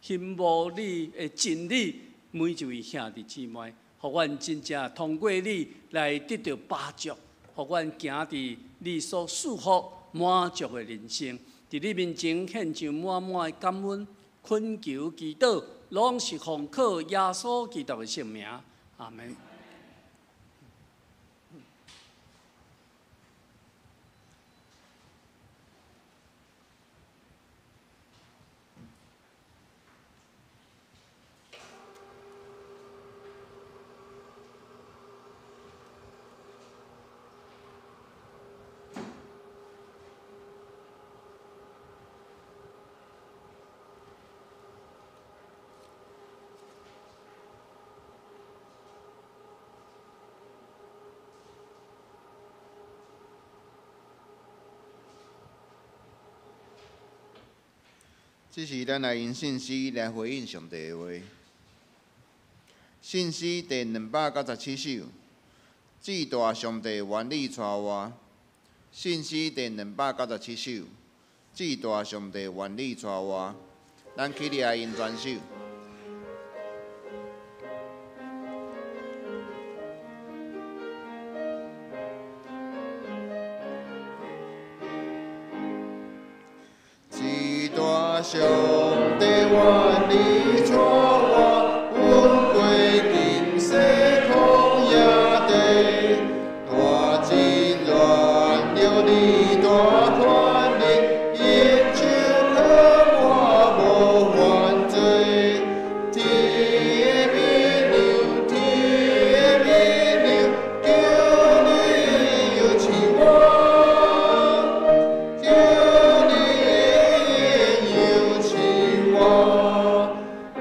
欣慕你的真理，每一位兄弟姊妹，予阮真正通过你来得著饱足，予阮行伫你所赐福满足的人生。伫你面前献上满满的感恩、恳求、祈祷，拢是奉靠耶稣基督的圣名。阿们。这时，咱来用信诗来回应上帝的话。信诗第297首，至大上帝原理带我。信诗第297首，至大上帝原理带我。咱起立来用全首。上帝愿你带我，阮过今世旷野地，大真软弱你大权能，用手靠我无犯罪。天的美娘，天的美娘，求你扶持我，求你。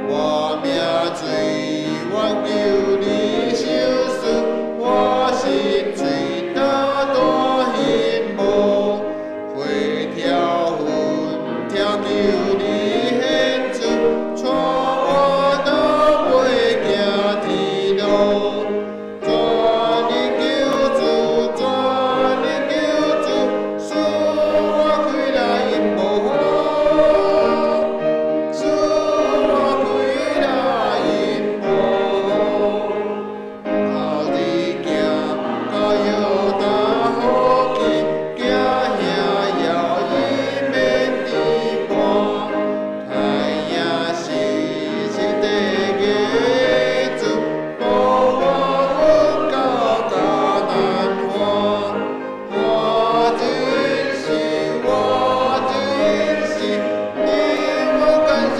我命最愿求你相思，我心最大大希望，花跳云跳求你显出，带我到尾行天路，全力求主，全力求主，赐我开来阴无。赐我开来阴无，头日行到约旦河去，行遐遥伊免伫伴，太阳是实地的主，保我阮到迦南岸。我真是，我真是，你我感谢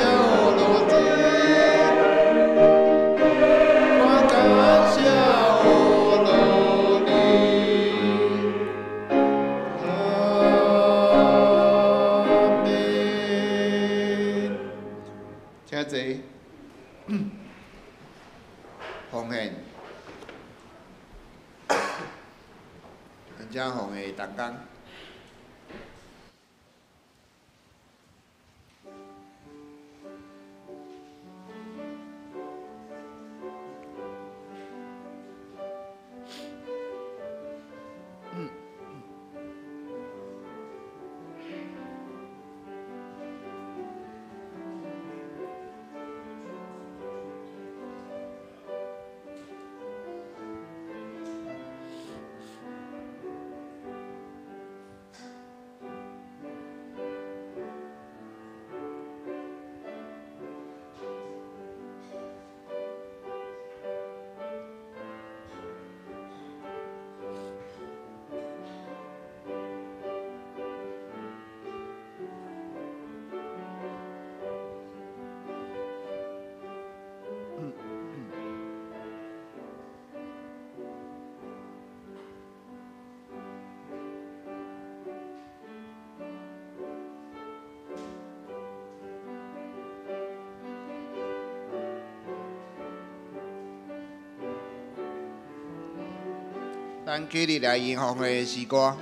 罗主，我感谢罗你。阿们。请坐。奉献，咱请奉献同工。咱起立來吟奉的詩歌。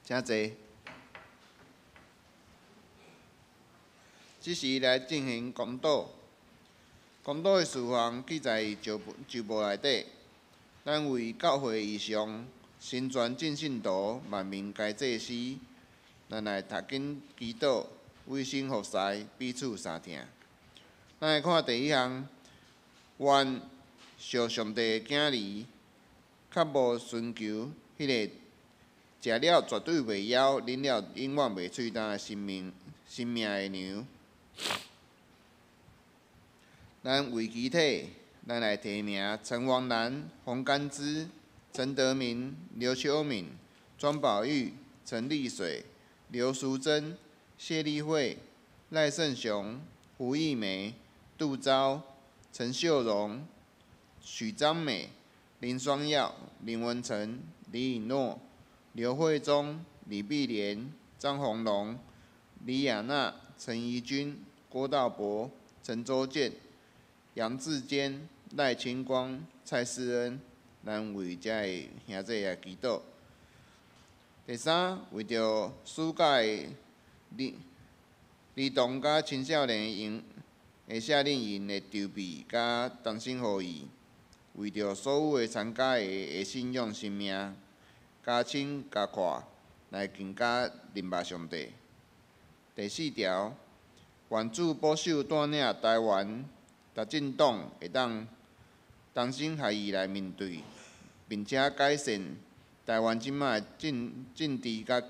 請坐。這時來進行公禱。公禱的事項記載佇周報內底。咱為教會異象、成全眾信徒、萬民皆祭司，咱來讀經祈禱、委身服侍、彼此相疼。咱來看第一項，願屬上帝的囝兒，較無尋求彼个食了絕對袂枵，啉了永遠袂喙焦的生命的糧。咱為肢體，咱來提名陳王蘭、洪甘之、陳德明、劉秋敏、莊寶玉、陳麗水、劉淑珍、謝麗慧、賴勝雄、胡玉梅、杜昭、陳秀榮、許章美、林雙耀、林文成、李以諾、劉惠忠、李碧蓮、張宏龍、李亞娜、陳怡君、郭道博、陳周健、楊志堅、賴清光、蔡世恩，咱為遮个兄弟來祈禱。第三，為著暑假的兒童佮青少年營的夏令營的籌備佮同心呼籲，為著所有的參加的信仰生命加深加闊，來更加認捌上帝。第四條，願主保守帶領台灣執政黨會當同心合意來面對，並且改善台灣這擺的政治佮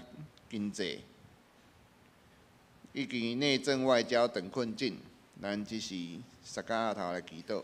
經濟，以及內政外交等困境。咱這時捒甲額頭來祈禱。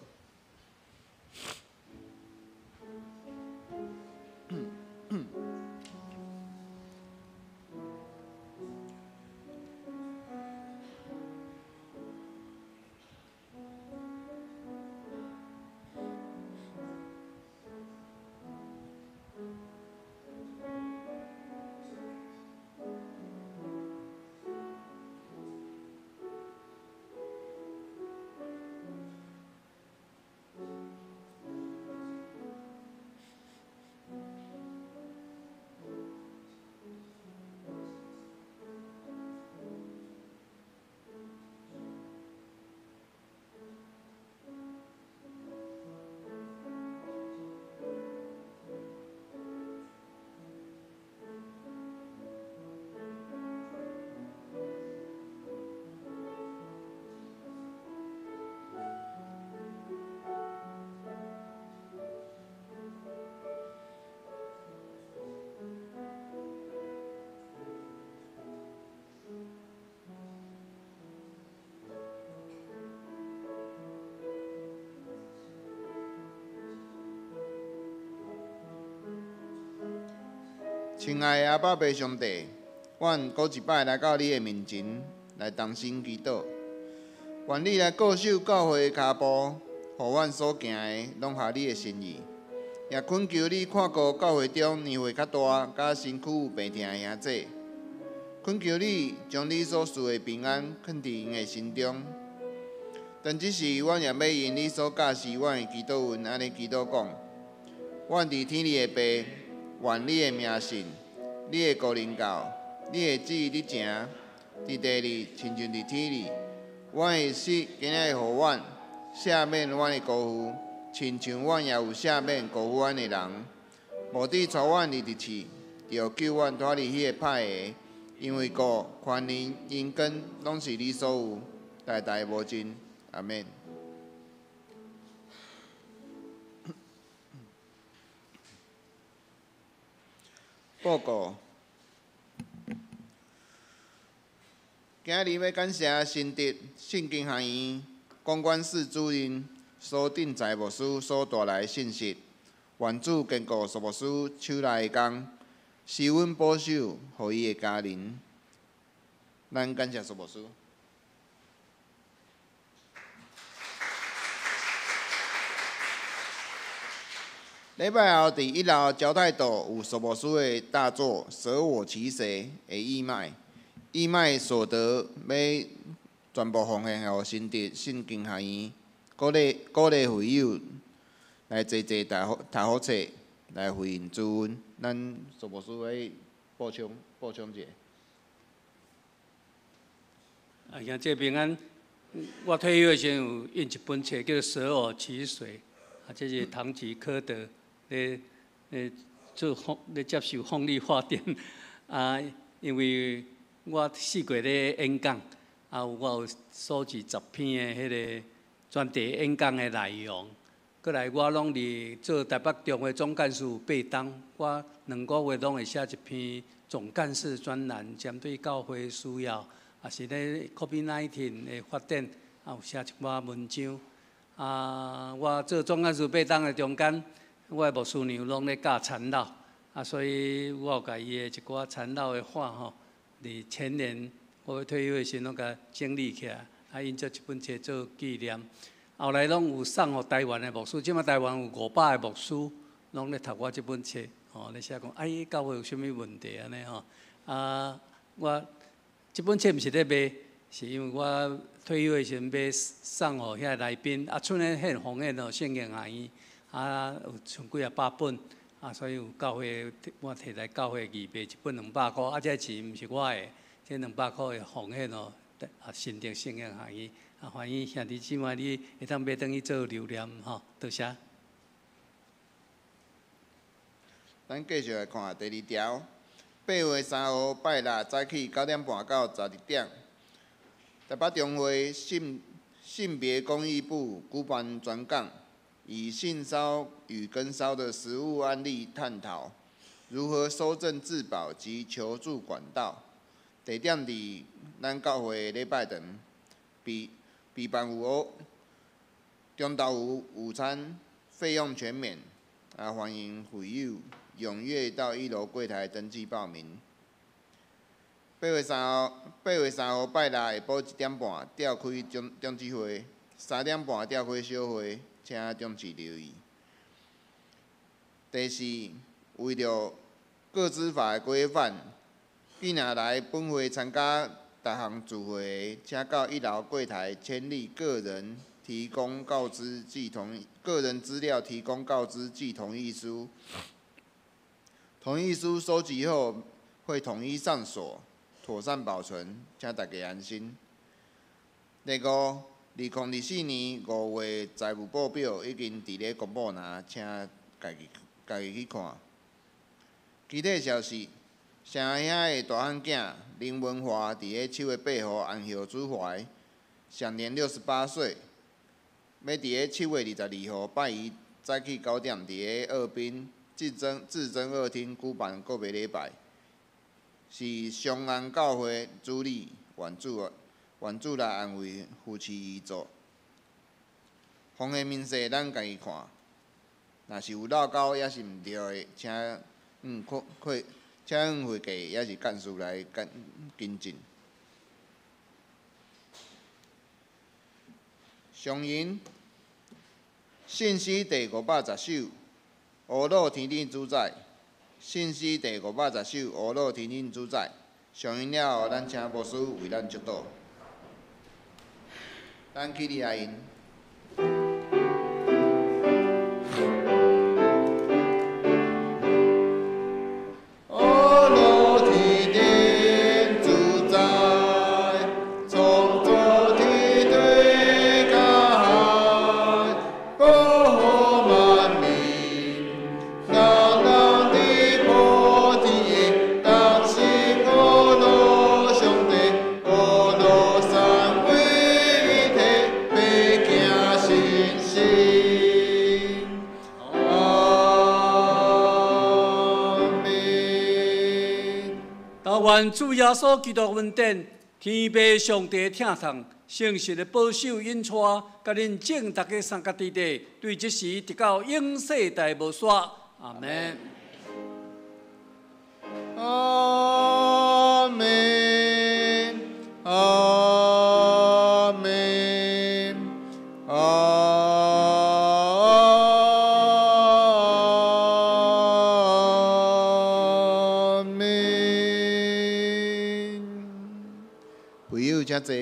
親愛的阿爸父上帝，阮閣一擺來到你的面前，來同心祈禱。願你來固守教會的跤步，予阮所行的攏合你的心意。也懇求你看顧教會中年歲較大、佮身軀有病痛的兄弟。懇求你將你所賜的平安囥佇𪜶的心中。當這時，阮也欲用你所教示阮的祈禱文，按呢祈禱講：阮佇天裡的父，願你的名聖，你的國臨到，你的旨意佇成，佇地裡親像佇天裡。阮的食今仔日予阮，赦免阮的辜負，親像阮也有赦免辜負阮的人。無得帶阮入試，著救阮脫離彼个歹的，因為國、權能、榮光，攏是你所有，代代無盡。阿們。報告。今日欲感謝新竹聖經學院公關室主任蘇振才牧師所帶來的信息。願主堅固蘇牧師手內的工，施恩保守，予伊的家人。咱感謝蘇牧師。禮拜後，佇一樓交泰道有蘇牧師的大作《捨我其誰》的義賣，義賣所得欲全部奉獻予新竹聖經學院，鼓勵鼓勵會友來濟濟讀好冊，來回應主恩。咱蘇牧師來補充補充一下。啊，兄弟平安。我退休的時陣有印一本冊，叫做《捨我其誰》，啊，這是唐吉訶德咧咧做風咧接受風力發電。啊，因為我四月咧演講，啊，我有收集10篇的彼个專題演講的內容。閣來，我攏佇做台北中會總幹事八冬，我2個月攏會寫一篇總幹事專欄，針對教會需要，也是咧 COVID-19 的發展，啊，有寫一寡文章。啊，我做總幹事八冬的中間，我的牧師娘攏咧教殘老，啊，所以我有共伊的一寡殘老的話吼，佇前年我欲退休的時陣，攏共整理起來，啊，印做一本冊做紀念。後來攏有送予台灣的牧師，這馬台灣有500個牧師，攏咧讀我這本冊，吼，咧寫講，哎，教會有啥物問題按呢吼？啊，我這本冊毋是咧賣，是因為我退休的時陣欲送予遐來賓，啊，賰咧獻奉獻予聖經學院，啊，有剩幾仔百本，啊，所以有教會我提來教會義賣一本200箍，啊，這錢毋是我的，這200箍會奉獻予啊，新竹聖經學院。啊，歡迎兄弟姊妹，你會當買轉去做留念吼，多謝。咱繼續來看第二條，8月3號拜六早起9點半到12點，台北中會性性別公益部舉辦專講，以性騷與跟騷的實務案例探討如何搜證自保及求助管道。地點佇咱教會禮拜堂，備備辦有中晝有午餐，費用全免，啊，歡迎會友踴躍到一樓櫃檯登記報名。8月3號，8月3號拜六下晡1點半召開長長執會，3點半召開小會，請長執留意。第四，為著個資法的規範，既若來本會參加逐項聚會的，請到一樓櫃檯簽立個人提供告知暨同意個人資料提供告知暨同意書。同意書收集後會統一上鎖，妥善保存，請大家安心。第五，2024年5月財務報表已經佇咧公布欄，請家己家己去看。其他消息，城兄的大漢囝林文華佇咧7月8號安息主懷，享年68歲。欲佇咧7月22號拜一早起9點，佇咧二濱至臻至臻二廳舉辦告別禮拜，是松安教會主禮，願主願主來安慰扶持遺族。風險明細咱家己看，若是有漏勾抑是毋對的，請看會。請會計抑是幹事來跟跟進。上引信息第510首，阿魯天頂主宰。信息第510首，阿魯天頂主宰。上引了後，咱請牧師為咱祝禱。咱起立來迎。愿主耶稣基督恩典、天父上帝疼痛、圣神的保守引带，佮恁众逐家相佮伫地，对这时直到永世代无煞。阿门。阿门，阿门，阿门。朋友，请坐。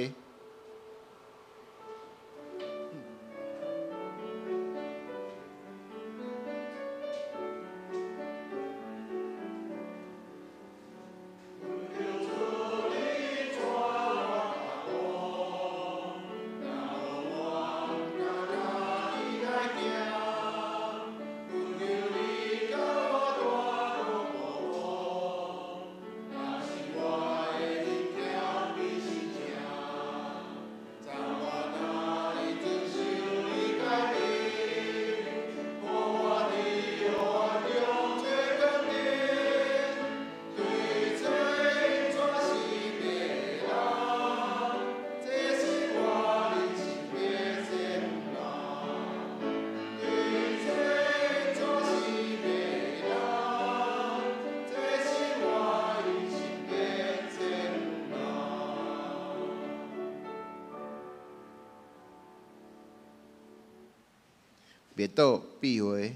默祷闭会。